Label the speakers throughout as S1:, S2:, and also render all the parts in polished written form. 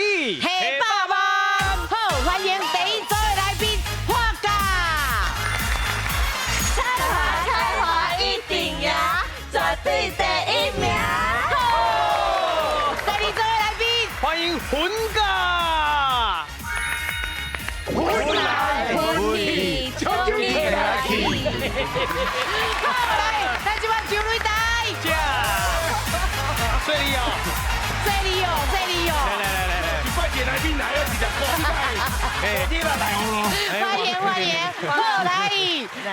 S1: 語，
S2: 提百萬。好，歡迎第一組的來賓，畫家。
S3: 彩華彩華一定贏，絕對第一名。
S2: 好，第二組的來賓，
S1: 歡迎混家。
S2: 混來混去，
S4: 獎金提來去。
S2: 好，來，咱這擺上擂台。
S1: 這，水利哦，
S2: 這裡哦，這裡哦。
S1: 來來來來來，
S4: 一擺一個來賓來啊，一隻講哎，你來來哦。
S2: 歡迎歡迎，好來，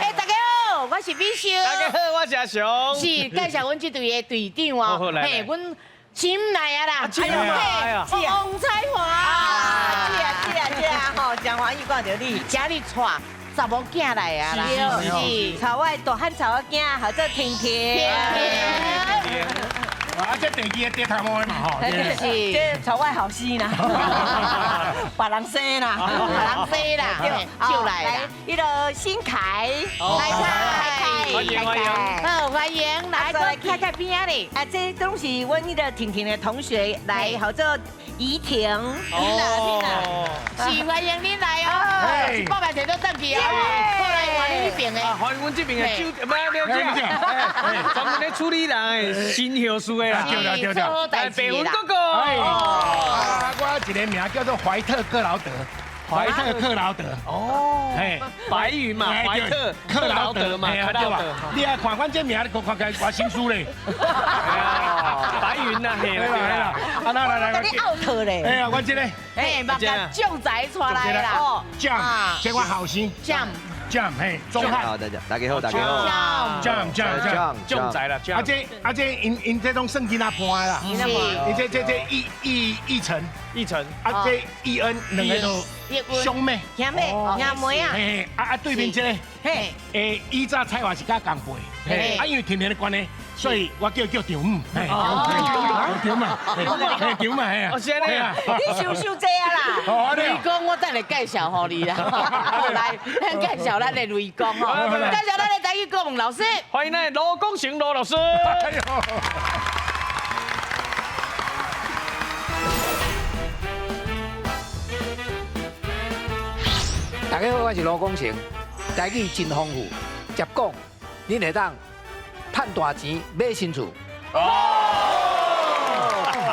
S2: 哎，大家好，我是美秀。
S1: 大家好，我是阿雄。
S2: 是介紹阮這隊的隊長哦，嘿，阮親來啊啦，
S1: 哎
S2: 嘿，王彩華。
S3: 是啊是啊是啊，吼，真歡喜看著你，
S2: 這你帶查某囝來啊啦，是，
S3: 帶我的大漢查某囝，號做婷婷。
S2: 婷
S4: 啊，這第二個低頭毛的嘛吼，
S2: 是，
S3: 這帶我的後生啦，別人生啦，
S2: 別人生啦，就來啦。
S3: 彼個新凱，
S2: 凱凱，
S1: 歡迎歡迎，
S2: 好歡迎，來，凱凱邊仔咧。
S3: 啊，這攏是阮彼個婷婷的同學來，號做怡婷，
S1: 哦，
S2: 是歡迎恁來哦，一百萬摕倒轉去哦，好來換恁彼邊的。
S1: 歡迎阮這邊的酒，唔係了解，專門咧處理人的身後事的啦，
S4: 對啦對啦，
S2: 做好代
S1: 白
S2: 誌啦。
S1: 雲哥哥，
S4: 啊，我一個名叫做懷特克勞德，懷特克勞德，哦，嘿，
S1: 白雲嘛，懷特克勞德嘛，克勞德，
S4: 你啊看阮這名，你看看偌心思咧。
S1: 白雲呐，嘿啦
S4: 啦，啊來來來，
S3: 你 out 咧，
S4: 哎呀，我這個，
S2: 嘿，把將仔帶來啦，
S3: 哦，
S4: 將，這我後生，
S2: 將。
S4: 將嘿，鍾漢，
S5: 好，大家大家好，大家好，
S4: 將將將
S1: 將仔啦，
S4: 啊這啊這𪜶𪜶這攏算囡仔伴的啦，𪜶這這這奕奕奕晨，
S1: 奕晨，
S4: 啊這奕恩兩個都兄妹，
S3: 兄妹兄妹啊，
S4: 嘿，啊啊對面這個，
S3: 嘿，
S4: 欸以早彩華是佮仝輩，啊因為婷婷的關係，所以我叫叫丈母，嘿，丈嘛，嘿丈嘛，嘿啊，
S1: 是按呢，
S3: 你想傷濟啊啦，
S2: 雷公，我等下介紹予你啦，來，咱介紹咱的雷公吼，介紹咱的台語國文老師，
S1: 歡迎咱羅功成羅老師。
S6: 大家好，我是羅功成，台語真豐富，捷講，恁會當賺大錢買新厝。
S2: 哦，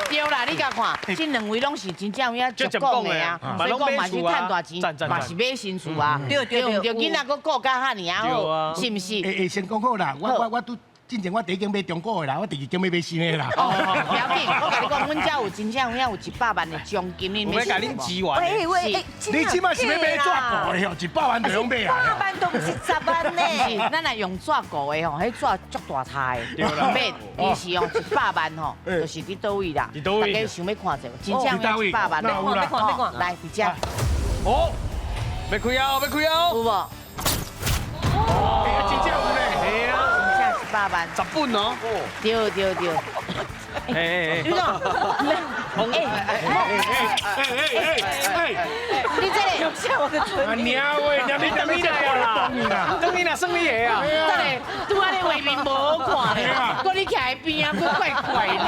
S2: 對啦，你共看，這兩位攏是真正有影捷講的啊，所以講嘛是賺大錢，嘛是買新厝啊，對對對，囡仔閣顧甲遐爾仔好，是毋是？
S4: 欸欸，先講好啦，我我我拄。進前我第一間買中古的啦，我第二間欲買新的啦。
S2: 哦，不要緊，我共你講，阮遮有真正有影有100萬的獎金，你欲
S1: 共恁支援。
S3: 喂喂，
S4: 你這擺是欲買紙糊的吼，100萬就用買啊？
S3: 百萬都毋是10萬呢。
S2: 是，咱若用紙糊的吼，彼紙足大沓的，免，伊是用一百萬吼，就是佇佗位啦。大家想欲看者，真正有一百萬。欲
S3: 看，欲看，欲看，
S2: 來，佇遮。
S1: 哦，欲開哦，欲開哦。
S2: 有無？
S4: 哦，真正有咧。
S1: 嘿啊。
S2: 100萬，10
S1: 本哦，
S2: 對對對，
S1: 哎哎哎，
S2: 你講，哎
S4: 哎哎哎哎，
S2: 你這個，
S3: 像我的唇，
S4: 啊娘喂，娘你等你來啦，
S1: 等你來算你的啊，
S2: 等下，拄仔咧畫面無好看咧，閣你徛喺邊仔，閣怪怪呢。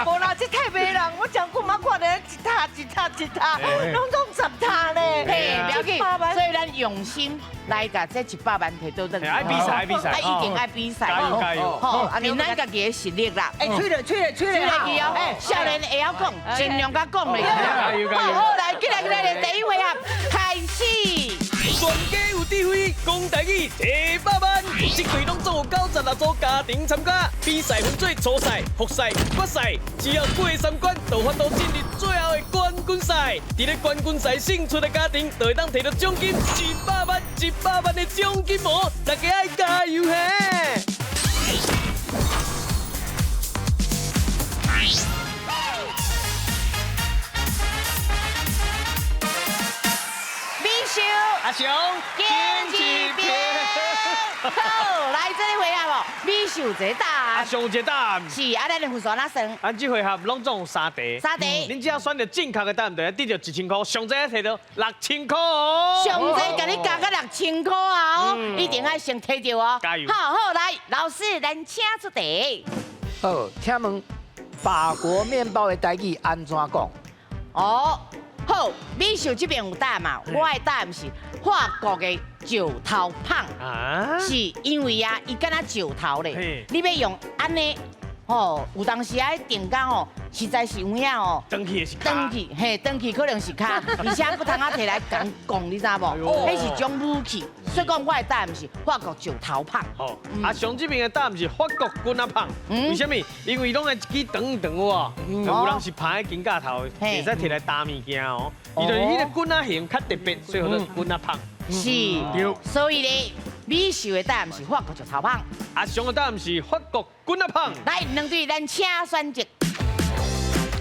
S3: 無啦，這太迷人，我真久冇看著一沓一沓一沓，攏總10沓咧。
S2: 嘿，不要緊，所以咱用心來共這100萬提倒轉。
S1: 愛比賽，愛比賽，
S2: 一定愛比賽，
S1: 加油加油！
S2: 吼，憑咱家己的實力啦。
S3: 哎，吹咧吹咧吹咧
S2: 吹咧去哦！少年會曉講，盡量共講咧。
S1: 加油加油！
S2: 好，來，進來進來，第一回合開始。
S1: 全家有智慧，講台語提百萬，這隊攏總有96組家庭參加，比賽分做初賽、複賽、決賽，只要過三關，就有法度進入最後的冠軍賽。佇咧冠軍賽勝出的家庭，就會當提著獎金一百萬、一百萬的獎金哦！大家愛加油嘿！
S2: 美秀，
S1: 阿雄，
S2: 坚一边。好，來這個回合哦，美秀一個答案，
S1: 阿雄一個答案。
S2: 是啊，咱的分數按怎算？
S1: 咱這回合攏總有三題。
S2: 三題。
S1: 恁只要選著正確的答案，就會得著1000塊，上濟提著6000塊哦。
S2: 上濟共你加到6000塊啊！哦，一定愛先提著哦。
S1: 加油！
S2: 好好來，老師，咱請出題。
S6: 好，請問法國麵包的台語按怎講？
S2: 哦，好，美秀這邊有答案嘛？我的答案是法國的石頭麭，是因為啊，伊敢若石頭咧，你欲用按呢，吼，有當時啊，定工吼，實在是有影哦。
S1: 轉去是
S2: 轉去，嘿，轉去可能是跤，而且閣通啊提來共講，你知無？彼是種武器，所以講我的答案是法國石頭麭。
S1: 好，阿雄這邊的答案是法國棍仔麭。為啥物？因為攏會一支長長有無？有人是拍喺肩胛頭，會使提來擔物件哦。伊就是彼個棍仔型較特別，所以叫做棍仔麭。
S2: 是，所以咧，美秀的答案是法國石頭麭。
S1: 阿雄的答案是法國棍仔麭。
S2: 來，兩隊咱請選擇。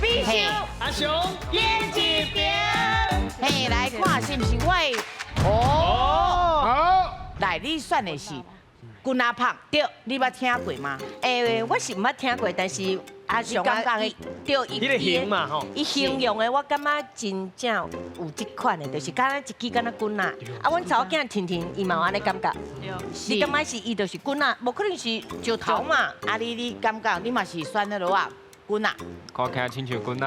S3: 美秀，
S1: 阿雄，演一邊。
S2: 嘿，來看是毋是我的？哦，
S4: 好，
S2: 來，你選的是棍仔麭，
S3: 對，
S2: 你捌聽過嗎？
S3: 欸，我是毋捌聽過，但是阿雄啊，對，伊
S1: 彼個形嘛吼，
S3: 伊形容的我感覺真正有這款的，就是敢若一支敢若棍仔。啊，阮查某囝婷婷伊嘛有按呢感覺。你感覺是伊就是棍仔，無可能是石頭嘛？
S2: 啊，你感覺你嘛是選彼落啊？棍仔，
S7: 看起來親像棍仔。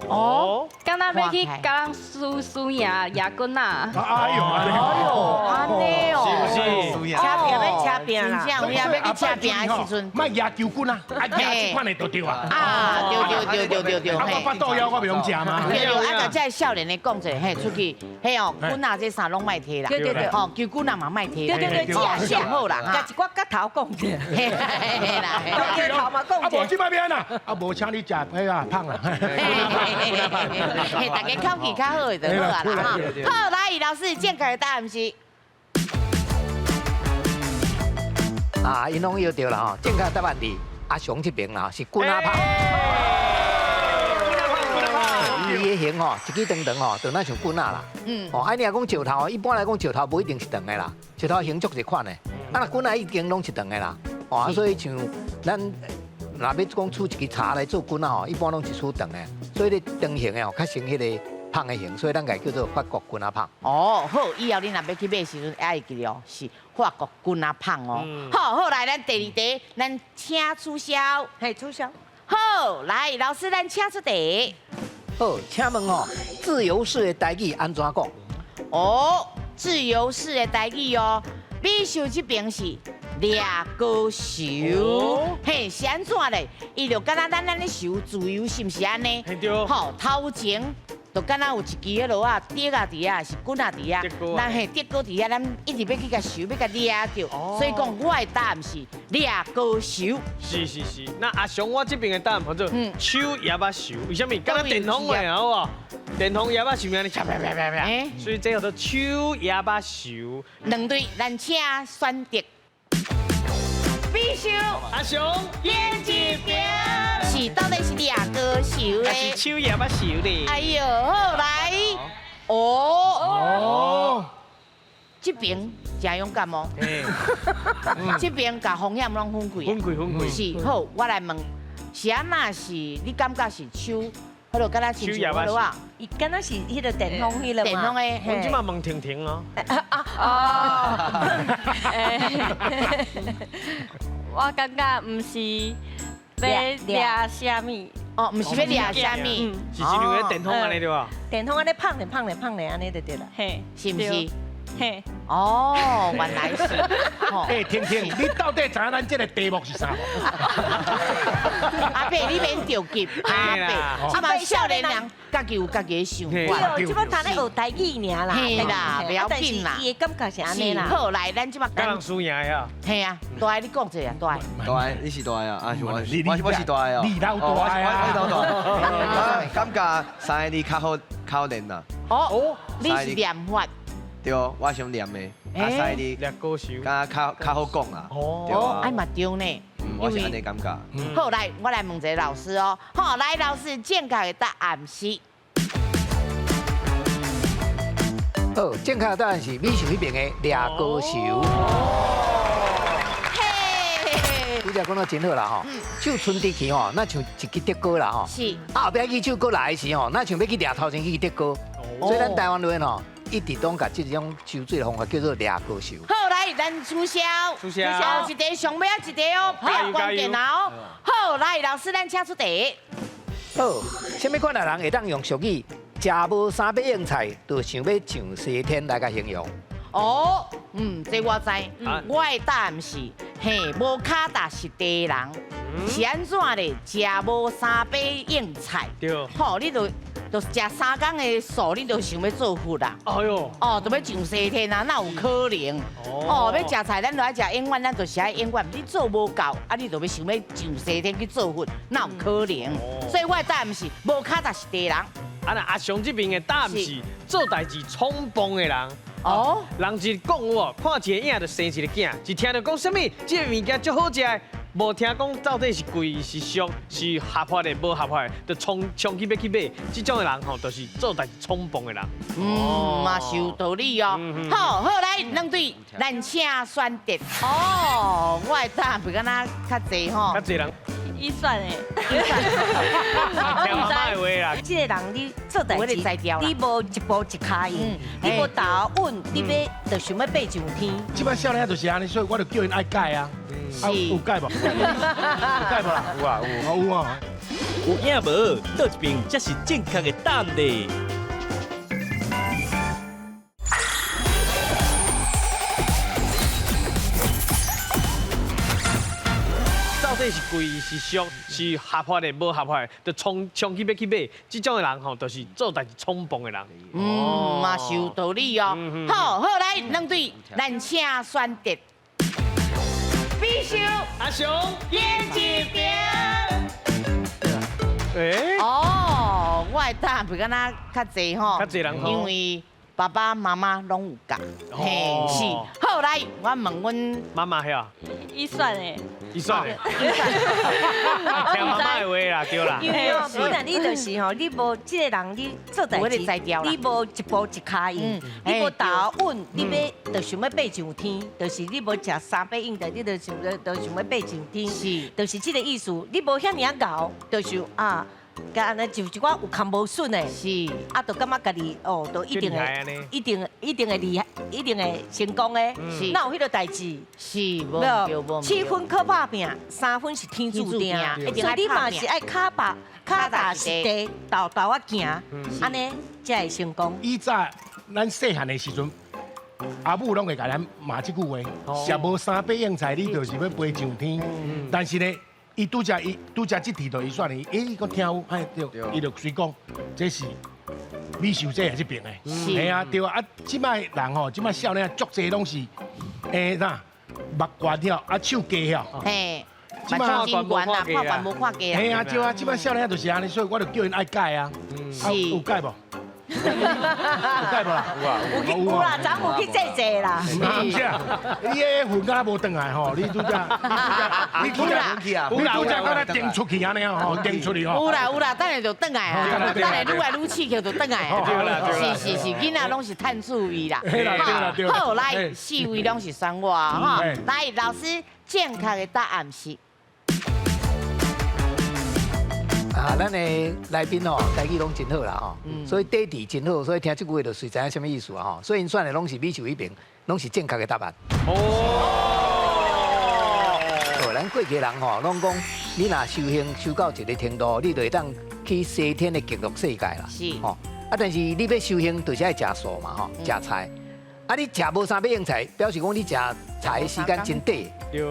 S2: 哦，
S8: 敢若欲去共人輸輸贏贏棍仔。
S4: 哎呦，
S2: 哎呦，按呢哦，
S1: 是毋是？
S3: 車拼欲車拼啦，
S2: 真正有影欲去車拼的時陣，
S4: 莫舉球棍啊，啊舉這款的就對啊。
S2: 啊，對對對對對對。
S4: 啊，我腹肚枵，我袂用食嘛。
S2: 對對，啊，共這个少年的講者，嘿，出去，嘿哦，棍仔這啥攏莫提啦。
S3: 對對對。
S2: 吼，球棍仔嘛莫提。
S3: 對對對，食上好啦，共一寡角頭講者。
S2: 嘿啦，
S3: 角頭嘛講者。
S4: 啊，無這擺欲按怎？啊，無請你食彼個麭啦。
S2: 嘿，大家口氣較好的就好啊啦哈。好，來，老師正確的答案是。
S6: 啊，𪜶攏搖著啦吼，正確答案佇阿雄這邊啦，是棍仔麭。伊的形吼，一支長長吼，就若像棍仔啦。哦，啊，你若講石頭，一般來講石頭無一定是長的啦，石頭形足濟款的。啊，若棍仔已經攏是長的啦。哦，所以像咱若欲講取一支柴來做棍仔吼，一般攏是取長的，所以咧長形的吼較像彼個麭的形，所以咱共叫做法國棍仔麭。
S2: 哦，好，以後你若欲去買時陣，愛會記哦，是法國棍仔麭哦。好，好，來，咱第二題，咱請出痟。
S3: 嘿，出痟。
S2: 好，來，老師，咱請出題。
S6: 好，請問吼，自由式的台語按怎講？
S2: 哦，自由式的台語哦，美秀這邊是掠高泅，嘿，是按怎咧？伊就敢若咱按呢泅自由，是毋是按呢？
S1: 對。
S2: 好，頭前就敢若有一支彼落仔竹仔佇遐，是棍仔佇遐，咱嘿竹篙佇遐，咱一直欲去共泅，欲共掠著。所以講，我的答案是掠高泅。
S1: 是是是，那阿雄我這邊的答案叫做手葉仔泅，為啥物？敢若電風的好無？電風葉仔是毋是按呢？啪啪啪啪啪。所以這叫做手葉仔泅。
S2: 兩隊，咱請選擇。美秀，
S1: 阿雄，演一遍。
S2: 是，到底是掠高泅咧？
S1: 還是手葉仔泅咧？
S2: 哎呦，好來，哦哦，這邊誠勇敢哦，這邊共風險攏分開，
S1: 分開分開。
S2: 是，好，我來問，是按怎是？你感覺是手？彼落敢若親像彼落啊？
S3: 伊敢若是彼个電風彼个
S2: 電風的。
S1: 阮這馬問婷婷哦。
S8: 哦。我感覺毋是欲掠啥物。
S2: 哦，毋是欲掠啥物，
S1: 是親像彼電風按呢對無？
S3: 電風按呢麭咧麭咧麭咧按呢就對啦。
S8: 嘿，
S2: 是毋是？
S8: 嘿。
S2: 哦，原來是。
S4: 欸，婷婷，你到底知影咱這個題目是啥？
S2: 阿伯，你免著急。阿伯，這馬少年人家己有家己的想法。
S3: 對，這馬讀咧學台語爾啦。
S2: 嘿啦，不要緊啦。
S3: 伊的感覺是按呢啦。
S2: 好，來，咱這馬。
S1: 共人輸贏啊。
S2: 嘿啊，大的你講一下，大的。
S5: 大的，你是大的啊？啊，是我，我是大的哦。
S4: 你老大啊！
S5: 我老大。感覺三个字較好較好念啦。
S2: 哦，你是念法。
S5: 對，我想念的，啊，三个字
S1: 掠高泅，
S5: 敢若較好講啦。
S2: 哦，哎嘛對呢，
S5: 我是按呢感覺。
S2: 好，來，我來問一下老師哦。好，來，老師，正確的答案是。
S6: 好，正確的答案是美秀彼邊的掠高泅。
S2: 嘿，
S6: 拄才講得真好啦吼，手伸直去吼，若像一支竹篙啦吼。
S2: 是。
S6: 啊，後壁去手閣來的時吼，若像欲去掠頭前去竹篙。所以咱台灣話吼，一直攏共這種泅水的方法叫做掠高泅。
S2: 好，來，咱出痟。
S1: 出痟。
S2: 一題上尾仔一題哦，比較關鍵啊哦。好，來，老師，咱請出題。
S6: 好，啥物款的人會當用俗語食無三百應菜，就想欲上西天來共形容。
S2: 哦，這我知，我的答案是，嘿，無跤踏實地人，是按怎咧？食無三百應菜，吼，你就食三工的素，你就想欲做佛啦。
S1: 哎喲，
S2: 哦，就欲上西天啊，哪有可能？哦，欲食菜，咱就愛食永遠，咱就是愛永遠。你做無夠，啊，你就欲想欲上西天去做佛，哪有可能？所以我的答案是無跤踏實地人。
S1: 啊，那阿雄這邊的答案是做代誌衝動的人。
S2: 哦，
S1: 人一講有看一個影就生一個囝，一聽著講啥物，這个物件足好食的，無聽講到底是貴是俗是合法的無合法的，就衝衝去欲去買，這種的人吼，就是做代誌衝動的人。
S2: 嘛是有道理哦。好，好來，兩隊，咱請選擇。哦，我的答案比敢若較濟吼。
S1: 較濟人。
S8: 伊選的，
S1: 聽阿媽的話啦。
S3: 這个人你做代誌，你無一步一跤印，你無踏穩，你欲就想欲爬上天。
S4: 這擺少年就是按呢，所以我就叫𪜶愛改啊。有改無？有改無啦？
S5: 有啊有，
S4: 有啊。
S7: 有影無？佗一邊才是正確的答案咧。
S1: 到底是貴是俗是合法的無合法的，就衝衝去欲去買，這種的人吼，就是做代誌衝動的人。
S2: 嘛是有道理哦。好，好來，兩隊，咱請選擇。必須
S1: 阿雄，
S2: 揀一邊。哦，我的答案比敢若較濟吼，
S1: 較濟人吼，
S2: 因為爸爸媽媽攏有教，嘿，是。好來，我問阮
S1: 媽媽遐，
S8: 伊選的，
S1: 伊選的，聽媽媽的話啦，對啦。
S3: 因為哦，本來你就是吼，你無這个人，你做代誌，你無一步一跤印，你無踏穩，你欲就想欲爬上天，就是你無食三百應的，你就想就想欲爬上天，
S2: 是，
S3: 就是這个意思。你無遐爾仔𠢕，就是啊。佮按呢就一寡有堪無順的，
S2: 是，
S3: 啊，就感覺家己哦，就一定會，一定一定會厲害，一定會成功的。
S2: 是，
S3: 哪有彼个代誌？
S2: 是，無對無。
S3: 七分靠拍拚，三分是天注定。所以你嘛是愛跤步跤踏實地，沓沓仔行，按呢才會成功。
S4: 以早咱細漢的時陣，阿母攏會共咱罵這句話：食無三百應菜，你就是欲飛上天。但是呢，伊拄才伊拄才這題就伊選的，伊閣聽有，哎對，伊就隨講，這是美秀姐這爿的，係啊對啊，啊這擺人吼，這擺少年足濟攏是，啥目懸了，啊手低了，
S2: 嘿，這擺真懸啦，看懸無看低啦，
S4: 係啊對啊，這擺少年就是按呢，所以我就叫𪜶愛改啊，
S2: 是，
S4: 有改無？有改無啦？
S5: 有啊
S3: 有有啦，昨有去坐坐啦。
S4: 毋是啊，你彼魂敢無轉來吼？你拄才，你拄才，你拄才敢若定出去按呢吼？定出去吼。
S2: 有啦有啦，等下就轉來啊！等下愈來愈刺激就轉來啊！是是是，囡仔攏是趁趣味啦。好，來四位攏是選我吼。來，老師正確的答案是。
S6: 啊，咱的來賓吼，台語攏真好啦吼，所以底底真好，所以聽這句話就隨知影啥物意思啊吼。所以𪜶選的攏是美秀彼爿，攏是正確的答案。哦，咱過去人吼，攏講你若修行修到一个程度，你就會當去西天的極樂世界啦。
S2: 是。
S6: 吼，啊，但是你欲修行，就是愛食素嘛吼，食菜。啊，你食無三百樣菜，表示講你食菜的時間真短。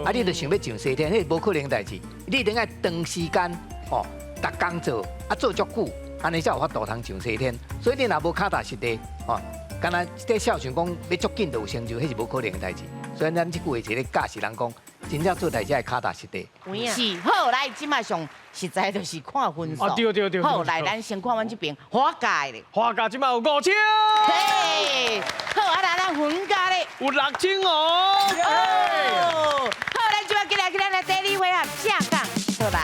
S6: 啊，你就想欲上西天，彼無可能代誌。你一定愛長時間吼。逐工做，啊做足久，按呢才有法度通上西天。所以你若無跤踏實地，吼，敢若這孝順講欲足緊就有成就，彼是無可能的代誌。所以咱這句話一个教示人講，真正做代誌愛跤踏實地。
S2: 是，好來，這擺上實在就是看分數。
S1: 哦，對對對。
S2: 好，來，咱先看阮這爿花甲的。
S1: 花甲這擺有5000。
S2: 嘿，好，啊來咱雲嘉的
S1: 有6500。
S2: 哦，好，咱這擺過來去咱的第二回合正港佚佗人。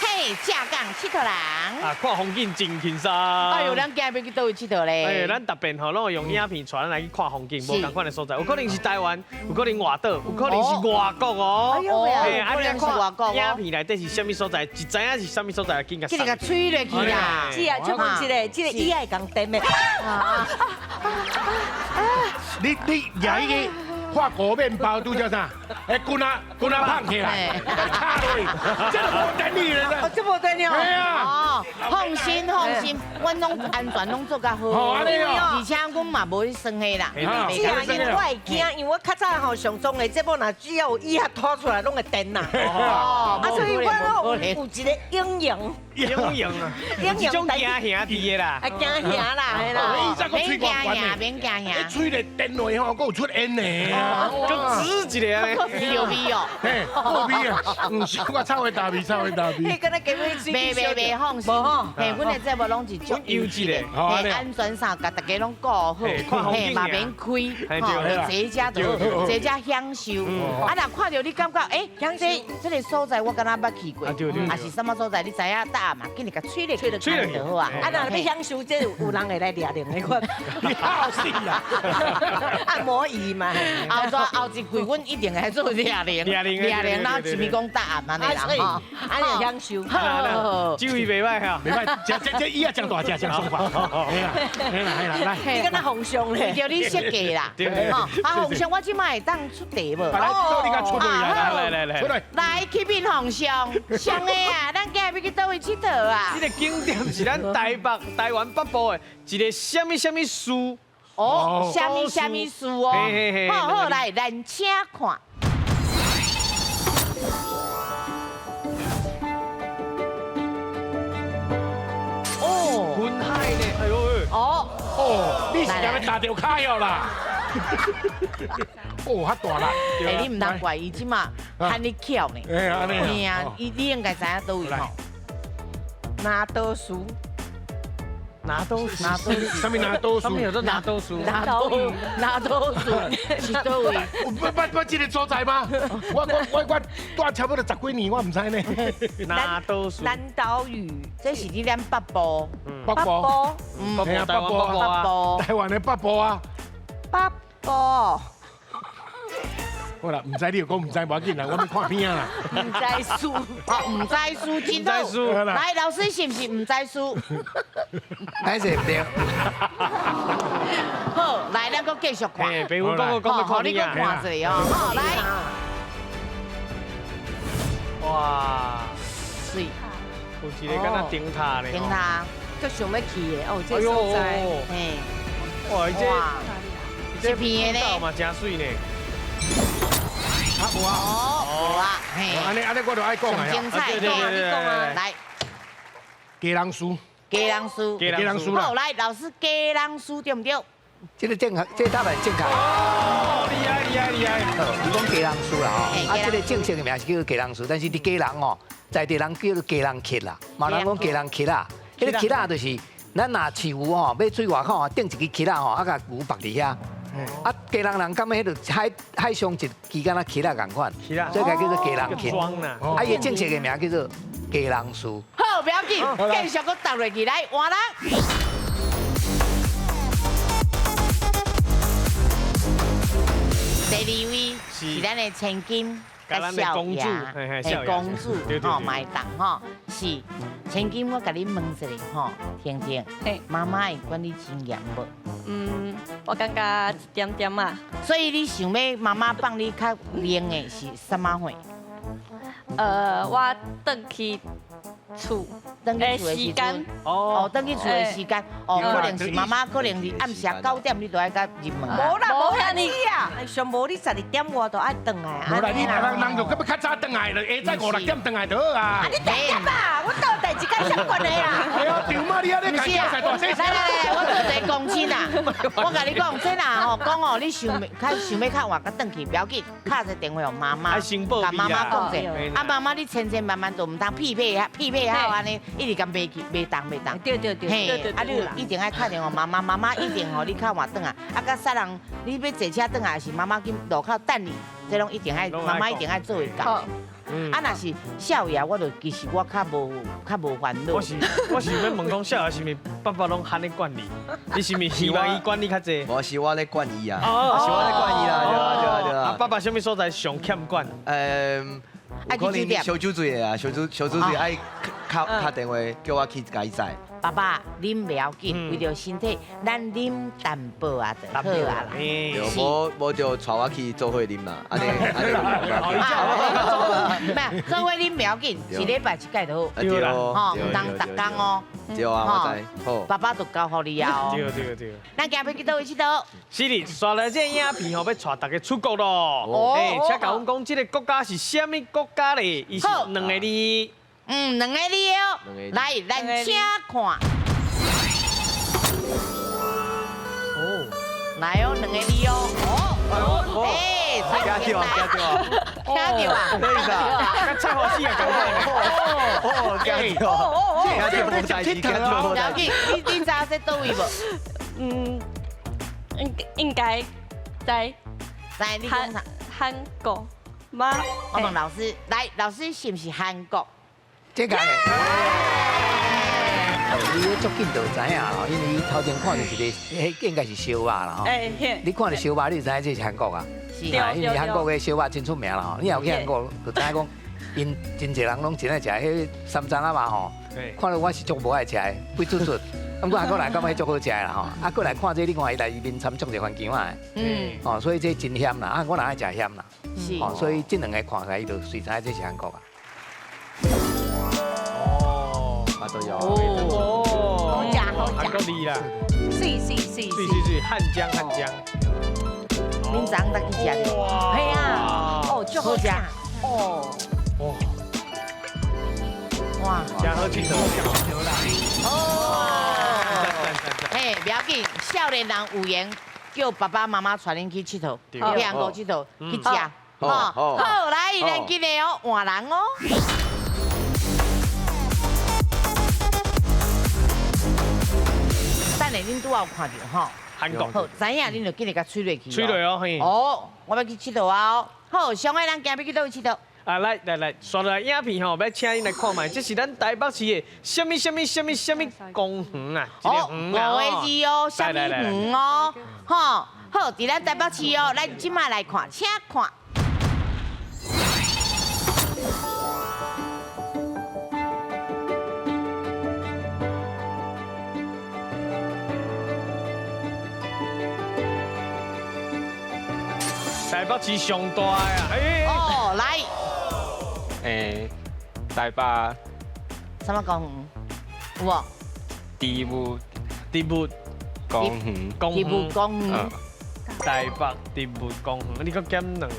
S2: 嘿，正港𨑨迌人
S1: 啊，看風景真輕鬆。
S2: 哎喲，咱今日欲去佗位𨑨迌咧？
S1: 哎，咱逐遍吼攏會用影片帶咱來去看風景，無仝款的所在，有可能是台灣，有可能外島，有可能是外國哦。
S2: 哎喲，
S1: 啊，
S2: 可能是外國。
S1: 影片內底是啥物所在？一知影是啥物所在，緊共。
S2: 這个共吹落去啦。
S3: 是啊，請問一个，這个伊愛共電的。
S4: 你舉彼个法國麵包拄才啥？哎，棍仔棍仔捧起來，卡落去，這都無電力了。
S3: 哦，這無電力哦。
S4: 對啊。
S2: 哦，放心放心，阮攏安全攏做較好。而且阮嘛無去耍彼啦。
S3: 是啊，因為我會驚，因為我較早吼上綜的節目，若只要有椅仔拖出來，攏會電啦。哦。啊，所以我有一個陰影。
S1: 陰影啊，一種驚嚇佇的啦。
S3: 啊，驚嚇啦，嘿啦。
S2: 免驚嚇，免驚嚇。
S4: 吹咧電落吼，閣有出煙呢。
S1: 閣滋一个。
S2: 你有味哦。
S4: 嘿，有味啊！毋是我臭的大味，臭的大味。
S3: 你敢若加买水？
S2: 袂袂袂，放心。嘿，阮的节目攏是足
S1: 优质的，
S2: 嘿，安全啥，共大家攏顾好，嘿，嘛免开，吼，坐遮就好，坐遮享受。啊，若看著你感觉，欸，这个所在我敢若捌去过，啊是啥物所在，你知影搭嘛？紧来共吹咧，吹咧就好啊。
S3: 啊，若欲享受，这有人会来掠另的款。
S4: 你好死啊！
S3: 按摩椅嘛。
S2: 后逝后一季，阮一定会做掠铃，掠铃，掠铃，然后一边讲答案按呢啦，吼，
S3: 按呢享受。
S2: 好，
S1: 酒意袂歹哈，
S4: 袂歹，食这这椅仔真大只，真爽快。嘿啦，嘿啦，嘿啦，来。
S3: 你敢若皇上咧？
S2: 叫你设计啦。吼，啊，皇上，我这摆会当出题无？
S4: 来，你共出来，
S1: 来来来，
S4: 出来。
S2: 来，启禀皇上，上的啊，咱今日欲去佗位𨑨迌啊？
S1: 这个景点是咱台北、台湾北部的一个啥物啥物寺。
S2: 哦，啥物啥物寺哦？好好来，咱请看。
S1: 哦，云海呢？哎呦，
S2: 哦
S4: 哦，你是踮咧打著跤哟啦？哦，较大啦！
S2: 欸，你毋通怪伊这马喊你巧呢。
S4: 哎，按呢。
S2: 嘿啊，伊你应该知影佗位吼。
S3: 拿刀树。
S1: 拿刀树，
S2: 拿刀树，
S4: 啥物拿刀树？
S1: 啥物叫做拿刀树？
S2: 拿刀拿刀树是佗位？
S4: 有捌捌捌这个所在吗？我我我我住差不多十几年，我毋知呢。
S1: 拿刀树。
S3: 南岛屿，
S2: 这是伫咱北部。
S4: 北部。
S1: 北部，台湾北部啊。
S4: 台湾的北部啊。
S3: 北部。
S4: 好啦，毋知你又讲毋知，无要紧啦，我欲看片啦。
S3: 毋知输，
S2: 哦，毋知输，真好。来，老师是毋是毋知输？
S6: 歹势毋对。
S2: 好，来，咱阁继续看。
S1: 白云讲阁讲欲看
S2: 你阁看一下哦。好，来。
S1: 哇，
S2: 媠。
S1: 有一个敢若灯塔呢。
S2: 灯塔，
S3: 足想欲去的哦，这所在。
S2: 嘿。
S1: 哇，这
S2: 这片的呢？
S1: 嘛真媠呢。
S4: 啊，无啊，
S2: 哦，无啊，嘿，
S4: 按呢按呢，我就爱讲啊，
S2: 精彩，
S1: 对对对，
S2: 来，
S4: 基隆寺，
S2: 基隆寺，
S4: 基隆寺啦。
S2: 好，来，老师，基隆寺对毋对？
S6: 这个正确，这个答案正确。
S1: 哦，厉害厉害厉害！
S6: 伊讲基隆寺啦吼，啊，这个正式的名是叫做基隆寺，但是伫基隆哦，在地人叫做基隆壳啦，嘛人讲基隆壳啦，彼个壳仔就是咱若饲牛吼，欲出外口啊，钉一支壳仔吼，啊，共牛绑伫遐。啊，基隆人感觉彼个海海上一支敢若壳仔仝款，所以共叫做基隆壳。啊，伊正式的名叫做基隆寺。
S2: 好，不要紧，继续阁答落去，来换人。第二位是咱的千金。
S1: 佮少爷，
S2: 公主吼，麦当吼，是千金，我共你问一下吼，婷婷，妈妈会管你真严无？
S8: 嗯，我感觉一点点啊。
S2: 所以你想欲妈妈放你较冷的是啥物货？
S8: 我转去厝，
S2: 转去厝的时间，哦，转去厝的时间，哦，可能是妈妈，可能是暗时9点，你就爱佮入门。
S3: 无啦，无遐尔啊，上无你12点外就爱转来。
S4: 无啦，你人人就阁欲较早转来了，下早5、6点转来就好啊。
S3: 啊，你点点啊，我做代志该习惯的啦。
S4: 哎呀，对嘛，你按呢
S2: 来来来，我做一个公亲啦，我共你讲，这啦吼，讲哦，你想欲较想欲较晚佮转去，不要紧，敲一个电话予妈妈，共妈妈讲者，啊妈妈你千千万万都毋通匹配匹配好按呢，一直共袂去，袂动袂动。
S3: 对对对，
S2: 嘿，啊你一定爱敲电话妈妈，妈妈一定予你较晚转来，啊佮啥人你欲坐车转来，是妈妈去路口等你，这拢一定爱，妈妈一定爱做会到。啊，若是少爷，我就其实我较无烦恼。
S1: 我是欲问讲，少爷是毋是爸爸拢喊你管你？你是毋是希望伊管你较济？
S5: 无是我咧管伊啊，是我咧管伊啦，对啊对啊对啊。
S1: 啊，爸爸啥物所在上欠管？
S5: 有可能烧酒醉的啊，烧酒醉爱敲敲电话叫我去共伊载。
S2: 爸爸啉袂要紧，为著身体，咱啉淡薄仔就好啊啦。
S5: 对，無無就帶我去做伙啉啦，按呢按呢。
S2: 唔係，做伙啉袂要緊，一禮拜一擺就好。
S5: 對啦，
S2: 吼，毋通逐工哦。
S5: 對啊，我知。好，
S2: 爸爸就交予你啊。
S1: 對對對。
S2: 咱今欲去佗位𨑨迌？
S1: 是哩，煞來這個影片吼，欲帶大家出國咯。哎，請共阮講，這個國家是啥物國家咧？伊是兩個字。
S2: 嗯，兩個字哦。來，咱請看。哦，來哦，兩個字哦。哦，哎，
S5: 驚著啊，驚著啊，
S2: 驚著啊，
S5: 咩意思啊？
S1: 跟菜花死啊，共款。
S5: 哦，驚著，驚著無代誌，驚著無代誌。
S2: 你知影這佗位無？
S8: 嗯，應該在。
S2: 來，你講啥？
S8: 韓國嗎？
S2: 我問老師，來，老師是毋是韓國？
S6: 這個，你足緊就知影咯，因為伊頭前看著一個，彼應該是燒肉啦吼。你看著燒肉，你就知影這是韓國啊。
S2: 是。
S6: 因為韓國的燒肉真出名啦吼。你若有去韓國，就知影講，𪜶真濟人攏真愛食彼三層仔肉吼。看著我是足無愛食的，肥嘟嘟。不過韓國人感覺彼足好食的啦吼。啊，過來看這個，你看伊內面摻足濟番薑仔的。嗯。哦，所以這真鹹啦，啊，我人愛食鹹啦。是。哦，所以這兩個看起來，伊就隨知這是韓國啊。
S1: 哦，
S3: 好食好食，
S1: 韓國字啦，
S3: 水水水
S1: 水水水，漢江漢江。
S2: 恁昨昏才去食著？
S3: 係啊，哦，足好食，哦，
S1: 哇，
S2: 哇，
S1: 真好佚佗，
S2: 哦，嘿，不要緊，少年人有閒，叫爸爸媽媽帶恁去𨑨迌，去韓國𨑨迌去食，好，來，咱今日哦換人哦。等下恁拄仔有看著吼，
S1: 韓國。
S2: 好，知影恁就緊來共吹落去。
S1: 吹落哦，嘿。
S2: 哦，我欲去𨑨迌啊哦。好，上個咱今欲去佗位𨑨迌？
S1: 啊，來來來，煞落來影片吼，欲請恁來看覓，這是咱台北市的啥物啥物啥物啥物公園啊？
S2: 哦，五個字哦，啥物園哦？吼，好，佇咱台北市哦，咱這擺來看，請看。
S1: 台北市上大的啊！
S2: 哦，來，
S9: 台北
S2: 什麼公園？有無？
S9: 植物
S1: 植物
S9: 公園，
S2: 植物公園。
S1: 台北植物公園，你閣減兩个？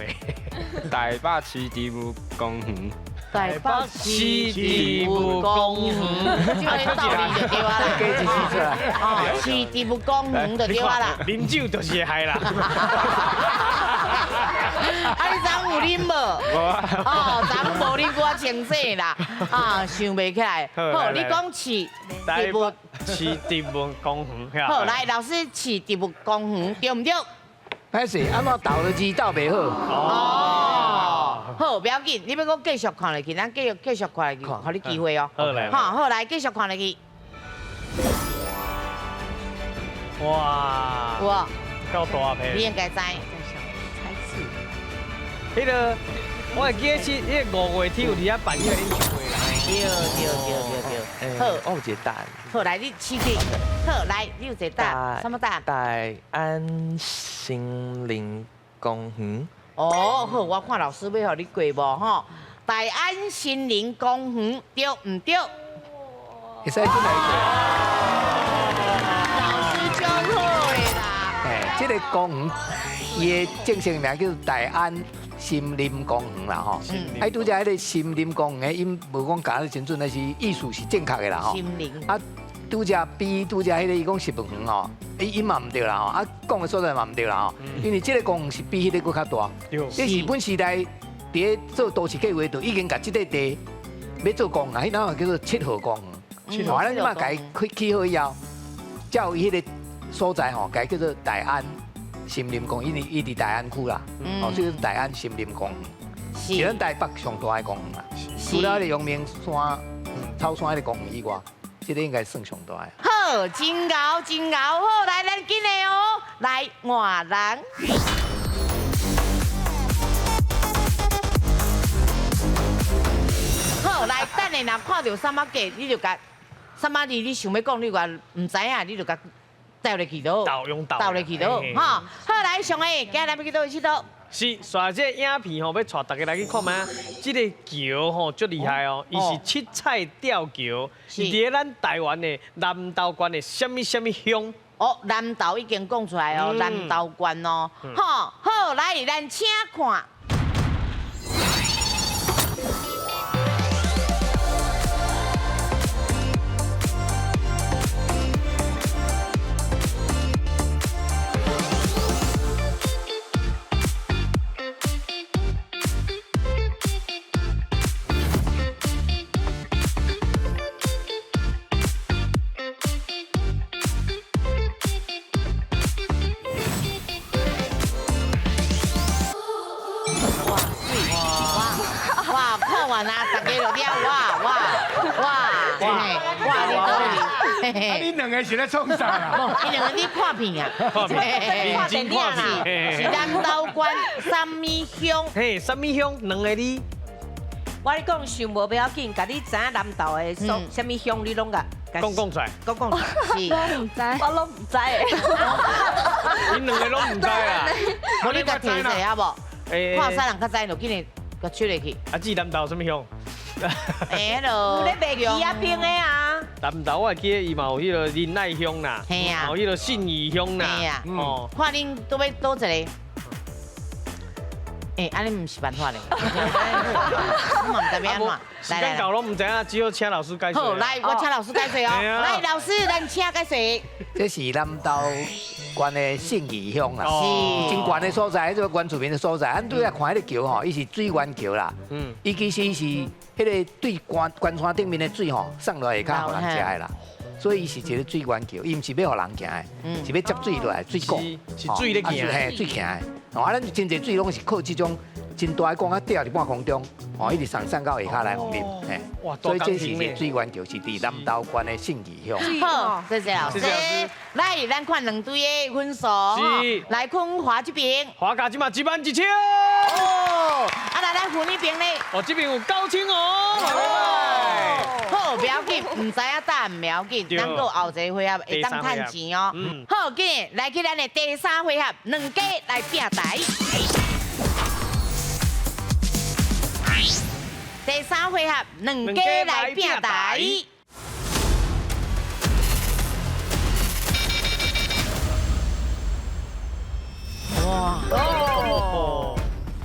S9: 台北市植物公園。
S2: 台北市植物公園，這個道理就對啊啦。哦，市植物公園就對啊啦。
S1: 啉酒就是會害啦。
S2: 啊，你昨昏有啉無？哦，昨昏無啉，我清醒啦。啊，想袂起來。好，你講市植物，
S1: 市植物公園。
S2: 好，來，老師，市植物公園對毋對？
S6: 歹勢，按怎鬥的字鬥袂好。
S2: 哦，好，不要緊，你欲閣繼續看落去，咱繼續繼續看落去，予你機會哦。
S1: 好來，
S2: 好，好來，繼續看落去。
S1: 哇！
S2: 哇！
S1: 夠大片。
S2: 你應該知。
S1: 彼个，我會記得是彼个五月天有佇遐辦彼個演唱會啦。
S2: 對對對對對。好，
S10: 我有一個答案。
S2: 好，來你試試。好，來，你有一個答案，什麼答案？
S10: 大安森林公園。
S2: 哦，好，我看老師欲予你過無吼？大安森林公園對毋對？
S6: 會使進來過。
S2: 老師足好的啦。
S6: 哎，這個公園，伊的正式名叫大安森林公園啦吼。啊，拄才彼个森林公園，𪜶無講共得真準，但是意思是正確的啦吼。
S2: 森林。
S6: 啊，拄才比拄才彼个伊講植物園吼，伊嘛毋對啦吼，啊講的所在嘛毋對啦吼，因為這個公園是比彼個閣較大。這日本時代佇咧做都市計畫，就已經共這塊地欲做公園，彼哪叫做七號公園。吼，咱這擺共伊起好以後，才有彼個所在吼，共伊叫做大安森林公園，因為伊佇大安區啦，哦，所以大安森林公園，是咱台北上大的公園啦。除了彼個陽明山、草山彼個公園以外，這個應該算上大的。
S2: 好，真𠢕真𠢕，好，來，咱緊的哦，來換人。好，來，等下若看著啥物價，你就共啥物字你想欲講，你話毋知影，你就共鬥入去倒，
S1: 鬥用鬥
S2: 鬥入去倒，吼。好，來上個，今日欲去佗位𨑨迌？
S1: 是，煞這個影片吼，欲帶大家來去看覓。這个橋吼足厲害哦，伊是七彩吊橋，是佇咧咱台灣的南投縣的啥物啥物鄉？
S2: 哦，南投已經講出來哦，南投縣哦，吼，好，來，咱請看。哇，看完啊，大家就了，哇哇哇哇哇！你
S4: 啊，恁兩個是咧創啥啊？
S2: 你兩個咧看片啊？
S1: 看片，認真看片。
S2: 是南投縣啥物鄉？
S1: 嘿，啥物鄉？兩个字。
S3: 我咧講想無欲要緊，共你知影南投的所啥物鄉，你攏共
S1: 講講出來。
S3: 講講出來。
S2: 是。
S8: 我毋知，我攏毋知。
S1: 恁兩個攏毋知啦。
S2: 你共提一下無？看啥人較知，就緊來共出入去。
S1: 啊，至南投啥物鄉？
S2: 欸，彼个
S3: 有咧賣魚仔冰的啊。
S1: 南投我會記得伊嘛有彼个仁愛鄉啦，有彼个信義鄉啦。
S2: 嘿啊。哦。看恁都欲佗一个。欸，按呢毋是辦法咧。我嘛毋知欲按怎。
S1: 時間到攏毋知影，只好請老師解說。
S2: 好，來，我請老師解說哦。來，老師，咱請解說。
S6: 這是南投縣的信義鄉啦，真懸的所在，這個原住民的所在。咱對來看彼個橋吼，伊是水源橋啦。伊其實是彼個對關關山頂面的水吼，送落來下跤予人食的啦。所以伊是一個水源橋，伊毋是欲予人行的，是欲接水落來水管，
S1: 是水咧行，
S6: 嘿，水行的。哦，啊，咱真濟水攏是靠這種真大的管仔吊佇半空中，哦，一直送送到下跤來予啉，嘿。所以這是一個水源橋，是佇南投縣的信義鄉。
S2: 好，謝謝老師。來，咱看兩隊的分數，來看華這邊。
S1: 華家這馬一萬一千。
S2: 哦，啊，來咱雲那邊咧。
S1: 哦，這邊有9000哦。
S2: 好，不要緊，毋知影答案不要緊，咱閣有後一個回合會當趁錢哦。好，緊來去咱的第三回合，兩家來拼台。第三回合，兩家來拼台。哇！
S1: 哦，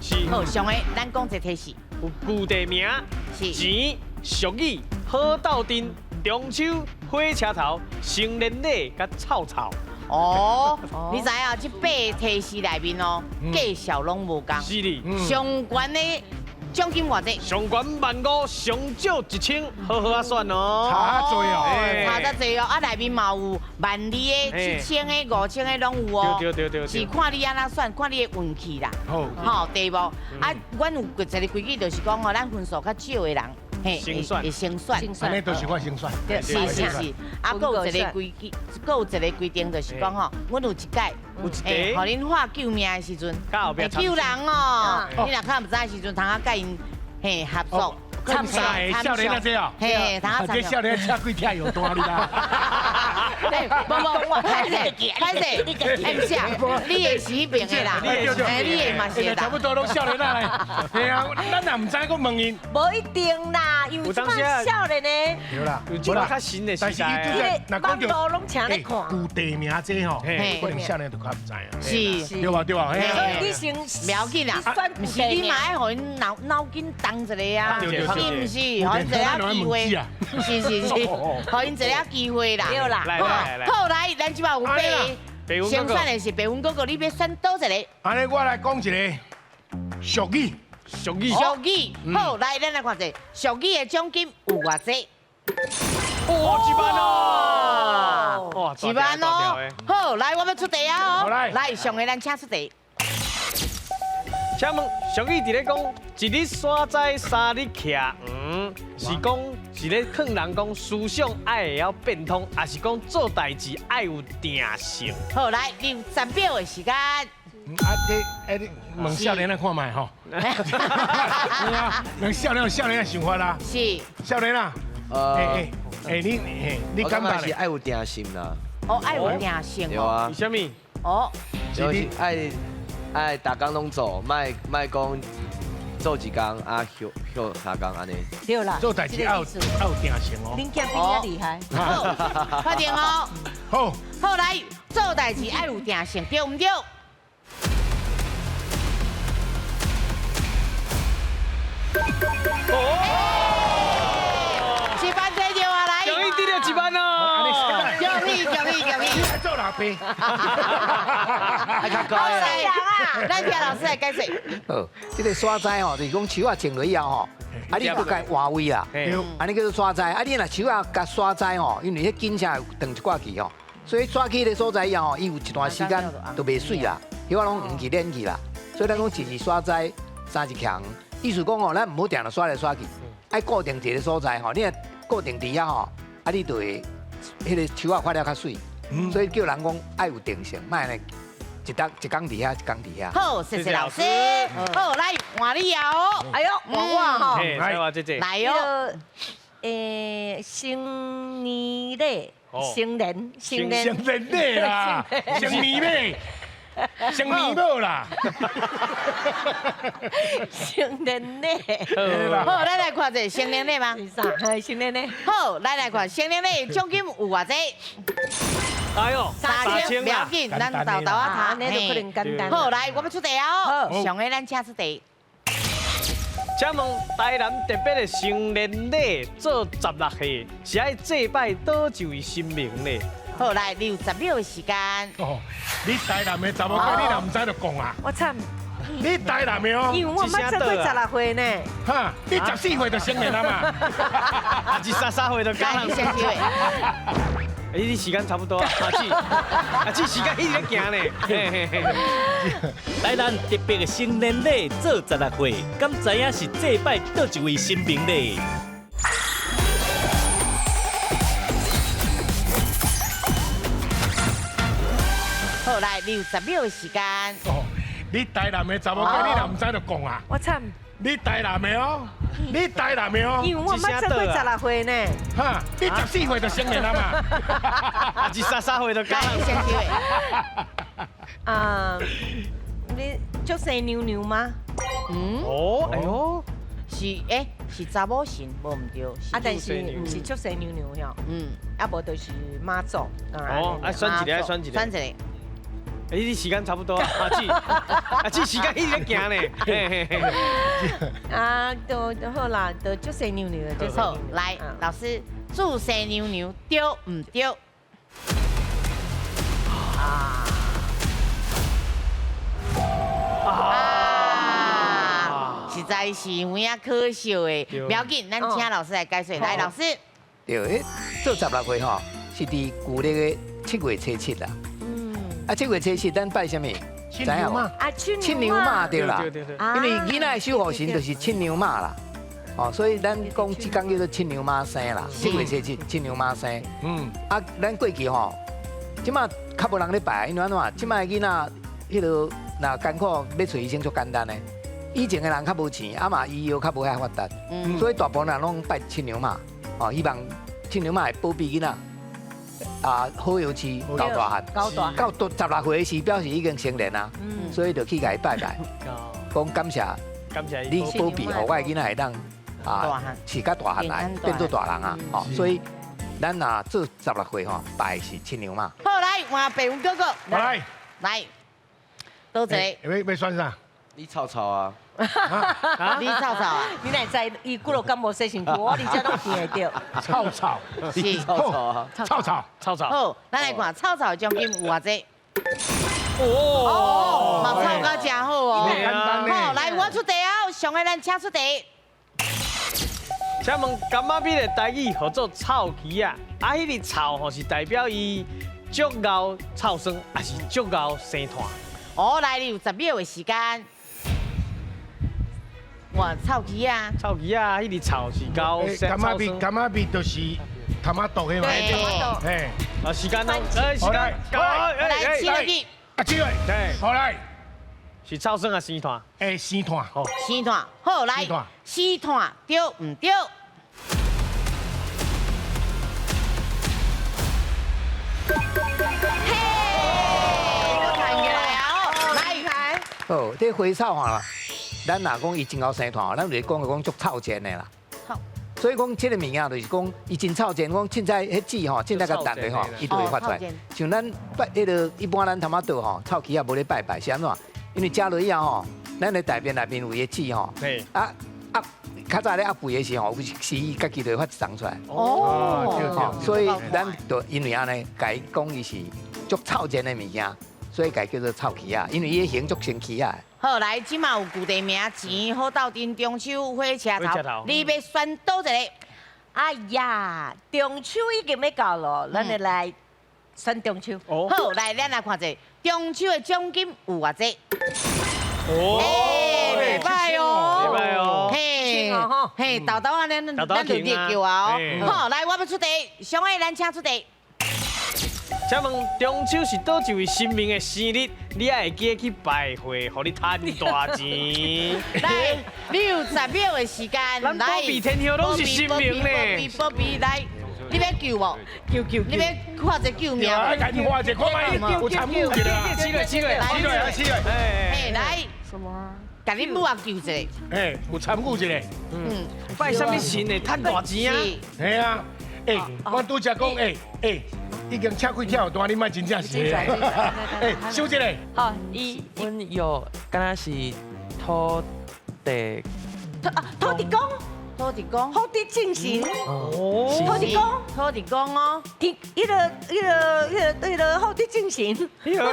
S1: 是。
S2: 好，上个咱講一個提示。
S1: 有舊地名、錢、俗語、好鬥陣、中秋、火車頭、成年禮佮臭臭。
S2: 哦，你知影這八个提示內面哦，介紹攏無仝。
S1: 是的。
S2: 上懸的獎金偌濟？
S1: 上懸15,000，上少1000，好好仔選哦。
S4: 差濟哦，
S2: 差遮濟哦，啊內面嘛有萬字的、7000个、5000个攏有哦。
S1: 對對對對。
S2: 是看你按怎選，看你的運氣啦。
S4: 好。
S2: 吼，對無？啊，阮有一个規矩，就是講吼，咱分數較少的人，嘿，會先選。
S4: 按呢都是我先選。
S2: 是是是。啊，閣有一个規矩，閣有一个規定，就是講吼，阮有一擺，予恁喊救命的時陣，會救人哦。你若較毋知的時陣，通啊佮𪜶嘿合作。
S4: 參賽少年啊，這哦，
S2: 嘿，
S4: 這少年車幾拆藥單你啦。
S2: 無無，歹勢，歹勢，欸，毋是啊，你的是彼邊的啦，欸，你的嘛是
S4: 的。差不多攏少年仔咧，嘿啊，咱也毋知閣問𪜶。
S3: 無一定啦，因為這擺少年的。
S4: 對啦，
S1: 有這擺較新的時代。
S4: 若講著攏請咧看。舊地名這吼，可能少年就較毋知啊。
S2: 是，
S4: 對吧？對吧？
S3: 所以你先
S2: 不要緊啦，毋是你嘛愛予𪜶腦腦筋動一下啊。是毋是？予𪜶一下機會，是是是，予𪜶一下機會啦。
S3: 對啦，
S2: 好來，咱這擺有八个，先選的是白雲哥哥，你欲選佗一个？
S4: 按呢，我來講一个俗語，
S1: 俗語，
S2: 俗語。好，來，咱來看者，俗語的獎金有偌濟？
S1: 哇，1萬哦！哇，1
S2: 萬哦！好，來，我欲出題啊！
S4: 好來，
S2: 來，上个咱請出題。
S1: 請問俗語佇咧講，一日山知三日徛黃，是講是咧勸人講思想愛會曉變通，抑是講做代誌愛有定性？
S2: 好，來，你有10秒的時間。
S4: 啊，這你問少年仔看覓吼？問少年有少年的想法啦。
S2: 是。
S4: 少年啊，哎，你你
S5: 感
S4: 觉
S5: 是爱有定心啦。
S2: 哦，爱有定性。
S5: 对啊。
S1: 为啥物？
S2: 哦，
S5: 就是爱爱逐工拢做，莫莫讲做一工啊歇歇三工按呢。
S3: 对啦。
S4: 做代志爱有定性哦。
S3: 恁囝比较厉害。
S2: 好，确定哦。
S4: 好。
S2: 好来，做代志爱有定性，对毋对？
S1: 哦，
S2: 一万摕著啊，来！
S1: 恭喜得到一万哦！
S2: 恭喜恭喜恭喜！
S4: 你还做老爸？
S2: 好来，咱听老师来解释。
S6: 好，这个沙栽吼，就是讲树仔种落以后吼，啊你阁共换位啦，按呢叫做沙栽。啊你若树仔共沙栽吼，因为彼根才会长一寡去吼，所以沙去的所在以后吼，伊有一段时间就袂媠啦，彼仔拢黄去烂去啦。所以咱讲一日沙栽，三日徛。意思讲吼，咱毋好定定刷来刷去，爱固定一个所在吼。你若固定伫遐吼，啊，你就会彼个树仔发了较媠。所以叫人讲爱有定性，莫按呢一工一工伫遐，一工伫遐。
S2: 好，谢谢老师。好，来换你哦。
S3: 哎哟，换我吼。
S1: 来，我姐姐。
S2: 来哦。
S3: 新年礼，新年，
S4: 新年，新年礼啦，新年礼。成年某啦，
S3: 成年礼。
S2: 好，咱来看者成年礼吗？
S3: 是啥？系成年礼。
S2: 好，咱来看成年礼奖金有偌济？
S1: 哎呦，3000，
S2: 不要紧，咱豆豆仔读，
S3: 那就可能简单。
S2: 好，来，我欲出题哦。上个咱请出题。
S1: 请问台南特别的成年礼做16岁，是爱祭拜佗一位神明呢？
S2: 好，来，你有10秒的时间。
S4: 哦，你台南的查某囝，你若毋知就讲啊。
S3: 我惨。
S4: 你台南的哦。
S3: 因为我毋捌做过16岁呢。
S4: 哈，你14岁就成年了嘛？
S1: 啊，23岁就敢人。你时间差不多，阿姊，阿姊时间一直咧行呢。
S7: 台南特别的成年礼做16岁，敢知影是祭拜佗一位神明呢？
S2: 好，来，你有10秒的时间。
S4: 哦，你台南的查某囝，你若毋知就讲啊。
S3: 我惨。
S4: 你台南的哦，你台南的哦。
S3: 因为我毋捌做过16岁呢。
S4: 哈，你14岁就成年了嘛？
S1: 啊，23岁就敢人。
S3: 啊，你足生娘娘吗？
S2: 嗯。
S1: 哦，哎呦。
S2: 是欸，是查某神，无毋对。
S3: 啊，但是毋是足生娘娘哟。嗯。啊，无就是妈祖。
S1: 哦，啊，选一个，选一个。
S2: 选一个。
S1: 哎，你时间差不多啊，阿姊，阿姊时间一直咧行呢。
S3: 啊，都好啦，都祝生娘娘，祝
S2: 好。来，老师，祝生娘娘对毋对？啊，实在是有影可惜的。不要紧，咱请老师来解说。来，老师。
S6: 对，做16岁吼，是伫旧历的7月初7啦。啊，7月初7，咱拜啥物？
S4: 七娘妈。
S3: 啊，七
S6: 娘妈对啦。
S1: 对对对。
S6: 因为囡仔的守护神就是七娘妈啦。哦，所以咱讲这工叫做七娘妈生啦。7月初7，七娘妈生。嗯。啊，咱过去吼，这马较无人咧拜，因为按怎？这马的囡仔，彼个若艰苦欲揣医生足简单的。以前的人较无钱，啊嘛医药较无遐发达，所以大部分人拢拜七娘妈。哦，希望七娘妈会保庇囡仔。啊，好药饲到大汉，到16岁时，表示已经成年啊，所以就去共伊拜拜，讲感谢，
S1: 感谢
S6: 你保庇，予我的囡仔会当啊，饲甲大汉来，变做大人啊，哦，所以咱若做16岁吼，拜是七娘妈。
S2: 好，来换白云哥哥，
S4: 来
S2: 来，多谢。
S4: 欲选啥？
S5: 你臭臭啊！
S2: 你臭臭啊！
S3: 你哪知伊几落工无洗身躯，我伫遮拢见会著。
S4: 臭臭
S2: 是
S5: 臭臭啊！
S4: 臭臭
S1: 臭臭。
S2: 好，咱来看臭臭的奖金有偌济？哦，嘛臭甲真好哦。好，来我出题哦，上个咱请出题。
S1: 请问柑仔蜜的台语号做臭棋仔，啊，彼个臭吼是代表伊足𠢕臭酸，还是足𠢕生炭？
S2: 哦，来，你有10秒的时间。哇，臭棋仔！
S1: 臭棋仔，彼个臭是𠢕
S4: 柑仔蜜，柑仔蜜就是头仔毒的嘛。对，
S1: 啊，时间到，哎，时间，
S2: 来，七月，
S4: 啊，七月，对，好来，
S1: 是臭酸还是生炭？
S4: 哎，生炭，
S1: 好，
S2: 生炭，好来，生炭对毋对？
S6: 好，這花草吼，咱若講伊真𠢕生團，咱就會講講足臭賤的啦。所以講這個物件就是講，伊真臭賤，講凊彩彼籽吼，凊彩共擲落吼，伊就會發出來。像咱拜彼个一般咱頭仔倒吼，臭蜞仔無咧拜拜是按怎？因為食落以後吼，咱的大便內面有彼籽吼，啊啊，較早咧壓肥的時候，有時伊家己就會發一層出來。
S2: 哦，
S6: 所以咱就因為按呢，共伊講伊是足臭賤的物件，所以共伊叫做臭蜞仔，因為伊的形足像蜞仔。
S2: 好，來，這馬有舊地名錢，好鬥陣中秋火車頭，你欲選佗一个？
S3: 哎呀，中秋已經欲到咯，咱就來選中秋。
S2: 好，來，咱來看者中秋的獎金有偌濟？
S1: 哦，
S2: 袂䆀哦，
S1: 袂䆀哦，
S2: 嘿，嘿，豆豆啊，咱就得叫啊哦。好，來，我欲出題，上愛咱請出題。
S1: 請問中秋是佗一位神明的生日？你愛會記得去拜會，予你趁大錢？
S2: 來，你有10秒的時間。
S1: 咱保庇天后攏是神明呢。
S2: 保庇保庇，來，你欲救無？
S3: 救救，
S2: 你欲看一個救命？
S4: 啊，共伊看一下，看覓有參與一下。
S1: 七個，七個，
S4: 七個，七個。
S2: 嘿，來。
S8: 什麼啊？
S2: 共你母仔救一個。
S4: 嘿，有參與一下。
S2: 嗯，
S1: 拜啥物神會趁大錢啊？
S4: 嘿啊，欸，我拄才講，欸欸。已經車開跳單，你莫真正是。哎，小姐。
S8: 好，伊。
S10: 阮有，敢若是土地。
S3: 土地公。
S2: 土地公。
S3: 土地正神。哦。土地公。
S2: 土地公哦。
S3: 天，彼个、彼个、彼个、彼个土地正神。
S1: 行啊，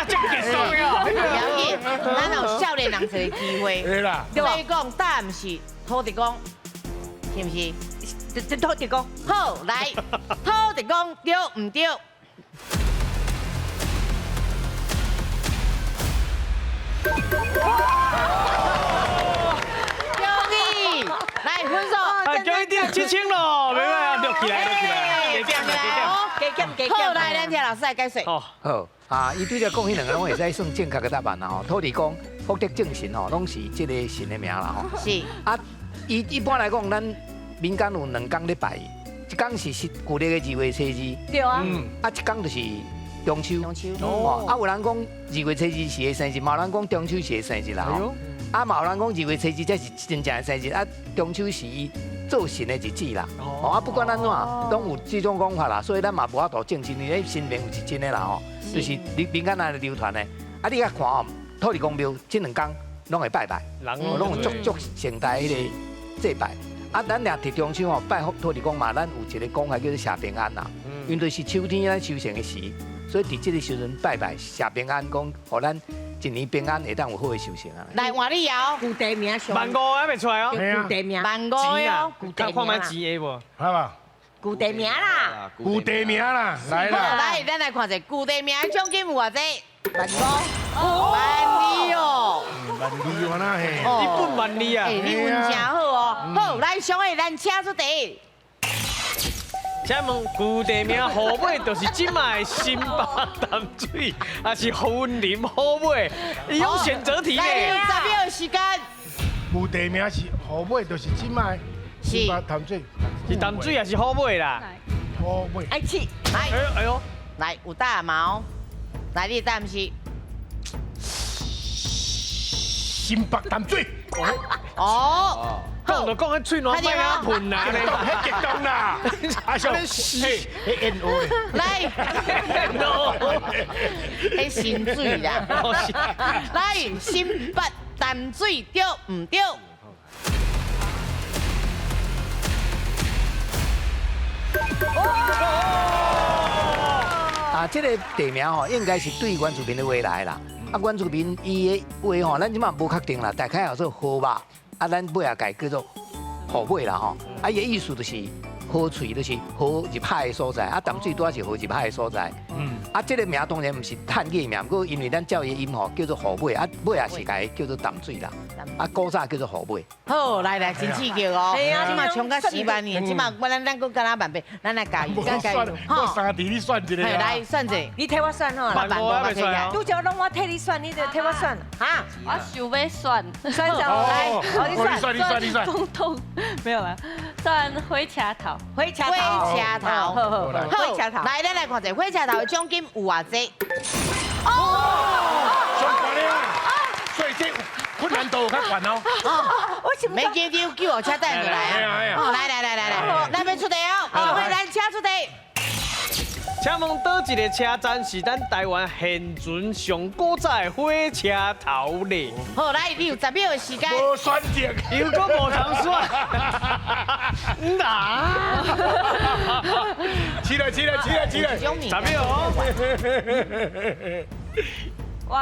S1: 这结束了。
S2: 不要紧，咱有少年人一个机会。
S4: 对啦。
S2: 所以講，答案是土地公，是毋是？
S3: 這土地公。
S2: 好，來，土地公對毋對？恭喜，來分數。
S1: 哎，恭喜你7000咯，袂䆀啊，錄起來，錄起來，加減，加減，
S3: 加減，加減。
S2: 好，來，咱聽老師來解說。
S6: 好，啊，伊對這講彼兩个攏會使算正確的答案啦吼。土地公、福德正神吼，攏是這个神的名啦吼。
S2: 是。
S6: 啊，伊一般來講，咱民間有兩工咧拜伊，一工是舊曆的2月初2，
S3: 對啊，
S6: 啊一工就是中秋，
S2: 中秋，
S6: 哦，啊有人講2月初2是伊生日，嘛有人講中秋是伊生日啦吼，啊嘛有人講2月初2才是真正的生日，啊中秋是伊做神的日子啦，哦啊不管按怎，攏有這種講法啦，所以咱嘛無法度證實，因為神明有是真的啦吼，就是民間按呢流傳的，啊你較看哦，土地公廟這兩工攏會拜拜，攏有足足盛大彼个祭拜。啊，咱若佇中秋吼拜土地公嘛，咱有一个講法叫做謝平安啦。因為就是秋天咱收成的時，所以佇這个時陣拜拜謝平安，講予咱一年平安，會當有好的收成啊。
S2: 來換你搖，
S3: 舊地名上。
S1: 萬五還袂出來哦。
S3: 舊地名。
S2: 萬五哦。
S1: 看看覓錢的無？
S4: 好吧。
S3: 舊地名啦。
S4: 舊地名啦，來啦。
S2: 來，咱來看一下舊地名的獎金有偌濟？萬五。萬二哦。
S4: 萬二啊，嘿。
S1: 你本萬二啊。
S2: 欸，你運誠好哦。好，來，上個咱請出題。
S1: 請問舊地名虎尾，就是這擺的新北淡水，還是雲林虎尾？伊用選擇題
S2: 來，你有10秒的時間。
S4: 舊地名是虎尾，就是這擺新北淡水。
S1: 是淡水還是虎尾啦？
S4: 虎尾。
S3: 愛去。
S2: 來，
S1: 哎呦，
S2: 來有答案嗎？來，你的答案是？
S4: 新北淡水。
S2: 哦。
S1: 講就講，彼喙瀾莫啊噴啊，
S4: 彼激動啦！阿叔，嘿，彼 N O
S2: 來，N O，彼薪水啦。來，新北淡水對毋對？
S6: 啊，這个地名吼，應該是對原住民的話來啦。啊，原住民伊的話吼，咱這馬無確定啦，大概叫做河肉。啊，咱尾仔改叫做虎尾啦吼。啊，伊的意思就是河喙，就是河入海的所在。啊，淡水拄仔是河入海的所在。嗯。啊，這个名當然毋是漢語名，毋過因為咱照伊的音吼，叫做虎尾。啊，尾仔是共伊叫做淡水啦。啊，古早叫做虎尾。
S2: 好，來來，真刺激哦！這馬衝到4萬年，這馬我咱咱閣敢若萬八，咱來加油，加油！
S4: 我三題你選一個。
S2: 來選一個，
S3: 你替我選吼。
S1: 萬五還袂出來哦。
S3: 拄則攏我替你選，你就替我選。
S2: 哈，
S8: 我想欲選。
S3: 選啥？來，
S4: 你選，你選，你選。
S8: 總統沒有啦，選火車頭。
S3: 火車頭。
S2: 火車頭。
S3: 好好好。火車頭。
S2: 來，咱來看一下火車頭的獎金有偌濟？
S4: 哦。悬哦。
S2: 我是免紧张，救护车等就来啊！来来来来来，咱欲出题哦，来请出题。
S1: 请问佗一个车站是咱台湾现存上古早的火车头咧？
S2: 好，来，你有10秒的时间。
S4: 无选择，
S1: 又阁无通选。哪？
S4: 起来起来起来起来！
S1: 十秒哦。
S8: 我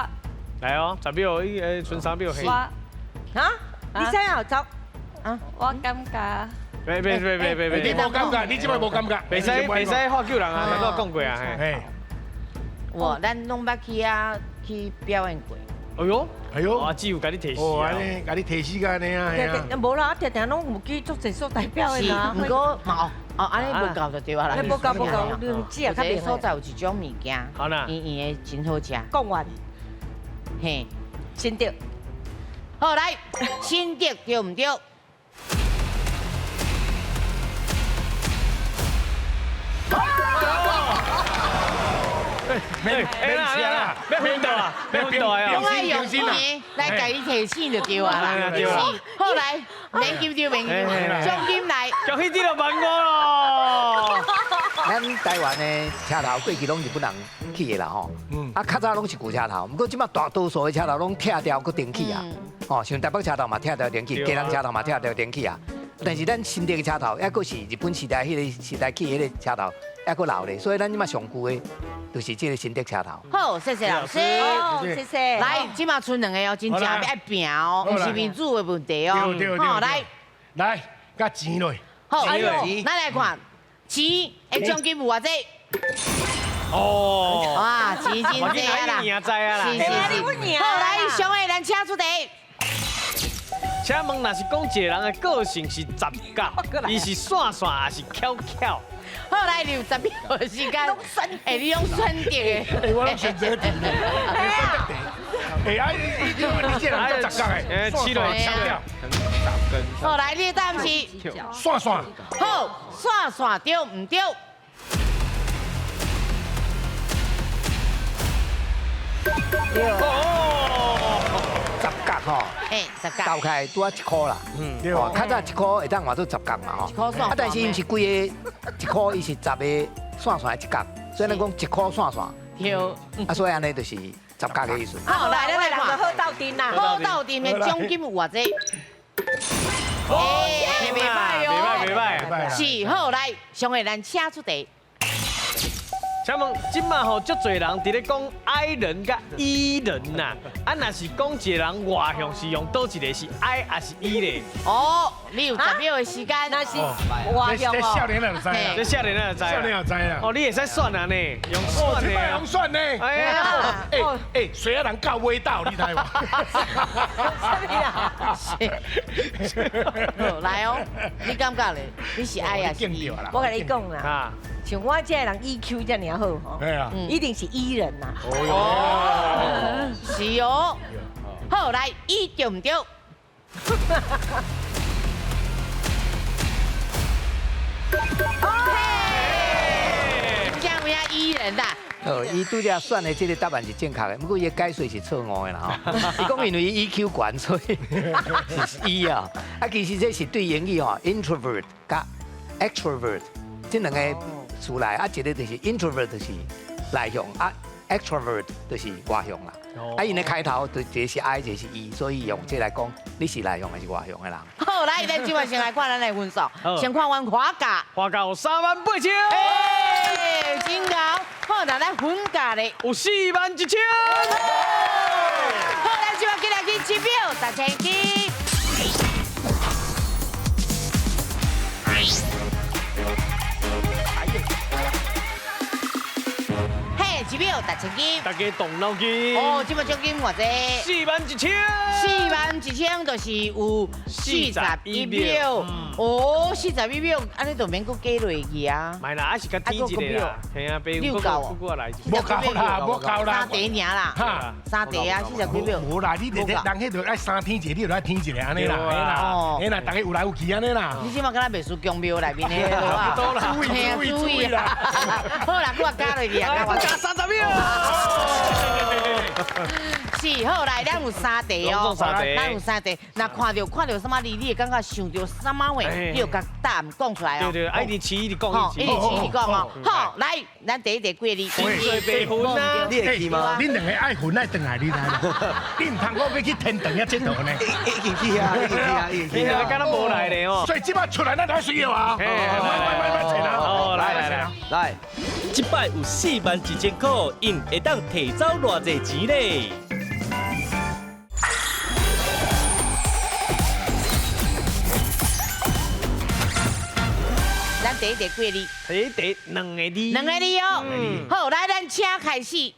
S1: 来哦，10秒，伊剩3秒。
S8: 我
S3: 啊？你知影走？
S8: 啊？我感觉。
S1: 别别别别别别！
S4: 你无感觉，你这摆无感觉。
S1: 袂使袂使喝救人啊，咱都讲过啊。嘿。
S2: 我咱拢捌去啊，去表演过。
S1: 哎呦，
S4: 哎呦，
S1: 阿姊有共你提示
S4: 哦，按呢，共你提示个按呢啊。
S3: 无啦，定定拢有去足济所在表演啊。
S2: 毋过嘛哦，按呢无够就对啊啦。
S3: 无够无够，你姊也较明。
S2: 所在有一种物件，圆圆的真好食。
S3: 讲完。
S2: 嘿，
S3: 新竹。
S2: 好来，新竹对毋对？
S4: 免免车啦，
S1: 免昏倒啊，免昏倒啊！
S2: 我爱用钱来共你提醒就对啊啦。好来，免紧张，免紧张，奖金来。
S1: 恭喜你就万五咯！
S6: 咱台湾的车头过去拢日本人起的啦吼，啊较早拢是旧车头，毋过这马大多数的车头拢拆掉阁重起啊，吼，像台北车头嘛拆掉重起，基隆车头嘛拆掉重起啊。但是咱新竹的车头，抑阁是日本时代彼个时代起彼个车头，抑阁留咧，所以咱这马上旧的，就是这个新竹车头。
S2: 好，谢谢老师。
S3: 谢谢。
S2: 来，这马剩两个哦，真正欲爱拼哦，毋是面子的问题哦。
S4: 对对对。
S2: 好，来，
S4: 来，佮钱落。
S2: 好，咱来看钱的奖金有偌济？
S1: 哦。
S2: 哇，钱真济啊啦。是是是。好，来，上个咱请出题。
S1: 请问，若是讲一个人的个性是十角，伊是散散还是翘翘？
S2: 好，来，你有10秒的时间。哎，你拢选择的。
S4: 哎，我拢选择题。哎，啊，你这人足十角的，
S1: 哎，七落翘翘。
S2: 好，来，你的答案是？
S4: 散散。
S2: 好，散散对毋对？
S6: 对。十角吼，
S2: 哎，十角，
S6: 斗起来拄仔1箍啦，哦，较早1箍会当换做10角嘛吼，啊，但是伊毋是规个1箍，伊是10个线线的1角，所以咱讲1箍线线，
S2: 对，
S6: 啊，所以按呢就是10角的意思。
S2: 好，来，咱来看，
S3: 好斗阵啦，
S2: 好斗阵的奖金有偌济？哎，袂歹哦，
S1: 袂歹，袂歹，
S2: 是，好，来，上个咱请出题。
S1: 请问，这马吼足济人伫咧讲 I 人佮 E 人呐，啊，若是讲一个人外向是用佗一个是 I 还是 E 咧？
S2: 哦，你有10秒的时间。
S3: 那是外向哦。
S4: 这少年就知啦。
S1: 这少年就知。
S4: 少年就知啦。
S1: 哦，你会使选啊呢？用选的。
S4: 用选呢？哎呀，哎哎，谁啊人到尾道，你知无？
S2: 好，来哦，你感觉咧？你是 I 还是 E？
S3: 我共你讲啦。像我这个人 EQ 这尔好吼，一定是 E 人呐。
S2: 哦，是哦。好，来，E 对毋对？嘿，这样有影 E 人啦。
S6: 好，伊拄才选的这个答案是正确的，毋过伊的解说是错误的啦吼。伊讲因为伊 EQ 悬，所以是 E 啊。啊，其实这是对英语吼，introvert 佮 extrovert 这两个词来，啊，一个就是 introvert 就是内向，啊，extrovert 就是外向啦。啊，𪜶的开头就一个是 I，一个是 E，所以用这来讲，你是内向还是外向的人？
S2: 好，来，咱这摆先来看咱的分数，先看阮花甲，
S1: 花甲有38000，
S2: 哎，真𠢕。好，那咱粉甲咧
S1: 有41000。
S2: 好，咱这摆进来去七秒，大千金。嘿，一秒达千金，
S1: 大家动脑筋。
S2: 哦，这摆奖金偌济？
S1: 41000。
S2: 41000就是有41秒。哦，41秒，按呢就免阁加落去啊。
S1: 袂啦，还是较低一个啦。嘿啊，
S2: 你有够哦？
S4: 无够啦，无够啦。
S2: 三题尔啦。三题啊，40几秒。
S4: 无啦，你人彼就爱三天一个，你就爱天一个按呢啦，嘿啦，嘿啦，大家有来有去按呢啦。
S2: 你这马敢若袂输宫庙内面的啊？
S4: 注意注意注意啦！
S2: 好啦，阁加落去啊，
S1: 加30秒。
S2: 是，好來，咱有三題哦，咱有三題。若看著啥物字，你會感覺想著啥物話，你就共答案講出來哦。
S1: 對對，愛一直試一直講，
S2: 一直試一直講哦。好，來，咱第一題幾個字？
S1: 真濟白雲啊！
S5: 你會去嗎？
S4: 恁兩个愛雲愛轉來，你知無？你毋通講欲去天堂遐𨑨迌呢？
S5: 已經去啊，已經去啊，已經去啊。
S1: 敢若無來咧哦。
S4: 所以這擺出來，咱就需要啊。來來來來，
S1: 哦，來來來
S5: 來，
S7: 這擺有4萬1千塊，𪜶會當提走偌濟錢咧？
S2: 咱第一題幾个字？
S1: 第一題兩个字。
S2: 兩個字哦。好，來，咱請開始。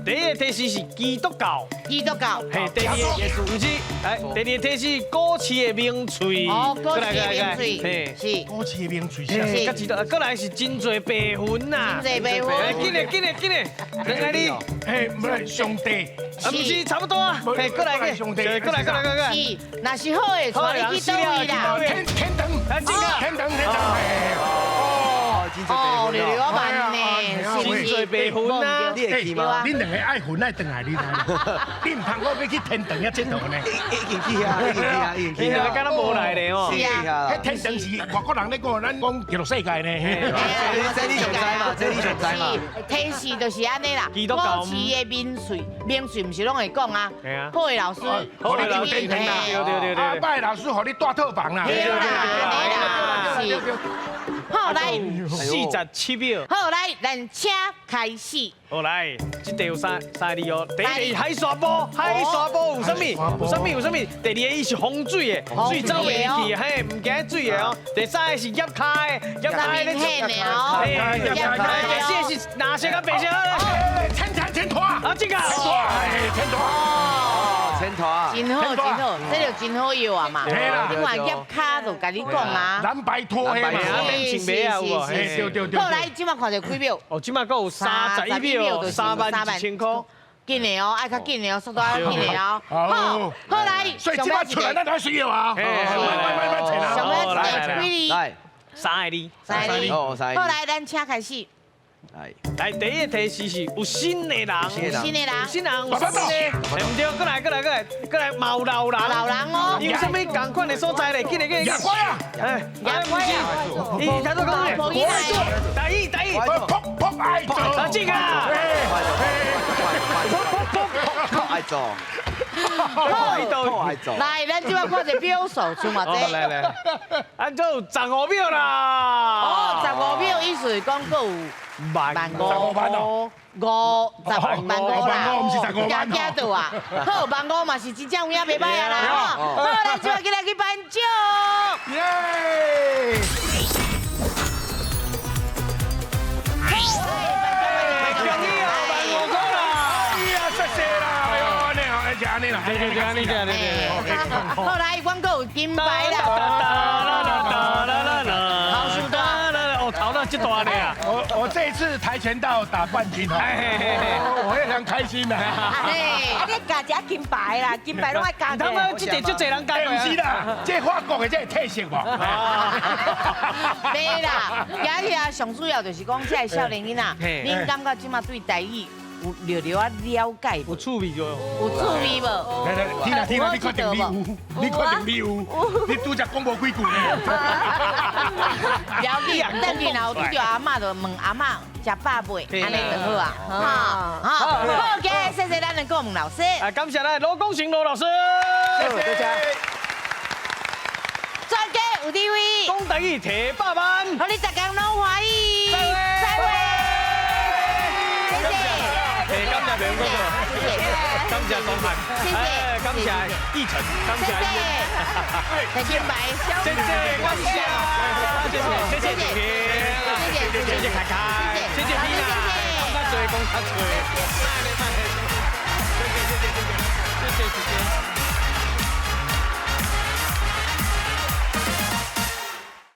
S1: 第一个提示是基督教。
S2: 基督教。
S1: 嘿，第二个毋是，哎，第二个提示果市的名喙。
S2: 哦，果市的名喙。嘿，是。
S4: 果市的名喙。
S1: 是。佮基督，过来是真济白云呐。
S2: 真济白云。
S1: 紧嘞，紧嘞，紧嘞，两个字。
S4: 嘿，毋是上帝。
S1: 啊，毋是，差不多啊。嘿，过来，
S4: 上帝，
S1: 过来，过来，过来。
S2: 是，若是好的，带你去佗位啦？
S4: 天天堂，天堂，天堂。
S2: 哦，六六万呢，
S1: 真济白云啊！
S5: 你會去嗎？
S4: 恁兩个愛雲愛轉來，你知無？你毋通講欲去天堂遐𨑨迌呢？
S5: 已經去啊，已經去啊，已經去啊。
S1: 敢若無來咧哦。
S2: 是啊。
S4: 彼天堂是外國人咧講，咱講極樂世界呢。
S5: 這你上知嘛？這你上知嘛？
S2: 提示就是按呢啦。果市的名喙，名喙毋是攏會講啊。好的老師，
S4: 好的老師，對對對。啊，歹老師，予你住套房啦。
S2: 對啦，對啦，是。好來，47
S1: 秒。
S2: 好來，咱請開始。
S1: 好來，這題有三個字哦。第一個海沙埔，海沙埔有啥物？有啥物？有啥物？第二個伊是風水的，水走袂去，嘿，毋驚水的哦。第三個是葉開的，葉開咧做
S2: 的哦。
S1: 葉開。第四個是藍色佮白色。
S4: 千拖。
S1: 啊，這個。
S4: 千拖。
S5: 千拖。
S2: 真好，真好，這就真好藥啊嘛。你看葉卡就共你講啊。
S4: 藍白拖的嘛。
S1: 是是
S4: 是。對對對。
S2: 好來，這擺看著幾秒？
S1: 哦，這擺閣有31秒。3萬1千塊，
S2: 緊的哦，愛較緊的哦，速度愛較緊的哦。好，好來，
S4: 所以這擺出來，咱就需要啊。
S2: 上尾一個幾字？
S5: 來，
S1: 三个字。
S2: 三个字。好來，咱請開始。
S1: 來，第一个提示是有新的人，
S2: 有新的人，
S1: 有新人，有新的，毋對，過來，過來，過來，過來，嘛有老人，
S2: 老人哦，
S1: 有啥物仝款的所在咧？緊來，緊來，
S4: 夜乖啊，
S1: 哎，夜乖啊，伊頭拄講咩？台語，台語，
S4: 噗噗愛做，
S1: 啊，這個，噗噗噗
S5: 噗愛做，噗愛做，
S2: 來，咱這擺看一秒數，像偌濟？
S1: 來來，咱就15秒啦。
S2: 哦，15秒意思是講閣有。
S1: 萬
S2: 五
S4: 萬哦，
S2: 五十萬五啦，
S4: 毋是15萬。
S2: 驚到啊！好，15,000嘛是真正有影袂歹啊啦！好，咱這擺起來去頒獎。
S4: 耶！
S1: 恭喜哦，15,000塊啦！
S4: 哎呀，謝謝啦！哎呦，按呢吼，就按呢啦，
S1: 對對對，按呢對對對。
S2: 好來，阮閣有金牌啦！
S1: 這大咧啊！
S4: 我這一次跆拳道打冠軍哦，我非常開心啊！
S3: 啊，你加一金牌啦，金牌攏愛加。
S1: 他們這個足濟人加。
S4: 毋是啦，這法國的這個特色無。
S2: 沒啦，今日啊，上主要就是講這个少年囡仔，恁感覺這馬對台語有略略仔了解無？
S1: 有趣味無？
S2: 有趣味無？
S4: 來來，聽啦聽啦，你確定你有？你確定你有？你拄才講無幾句呢？
S2: 了解，等去若有拄著阿嬤，就問阿嬤食飽未？按呢就好啊。好，好，今日謝謝咱的顧問老師。
S1: 啊，感謝咱羅功成羅老師。
S6: 謝謝大家。
S2: 專家有智慧，
S1: 講台語提百萬，
S2: 予你逐工攏歡喜。
S1: 再
S2: 會。謝謝。
S1: 感謝明哥哥，感謝東漢，
S2: 謝謝，
S1: 感謝奕晨，感謝
S2: 謝謝金牌，
S1: 謝謝，感謝，謝謝，謝謝謝謝，謝謝凱凱，謝謝緹娜，講較濟，講較濟，謝謝謝謝謝謝，謝謝姐姐。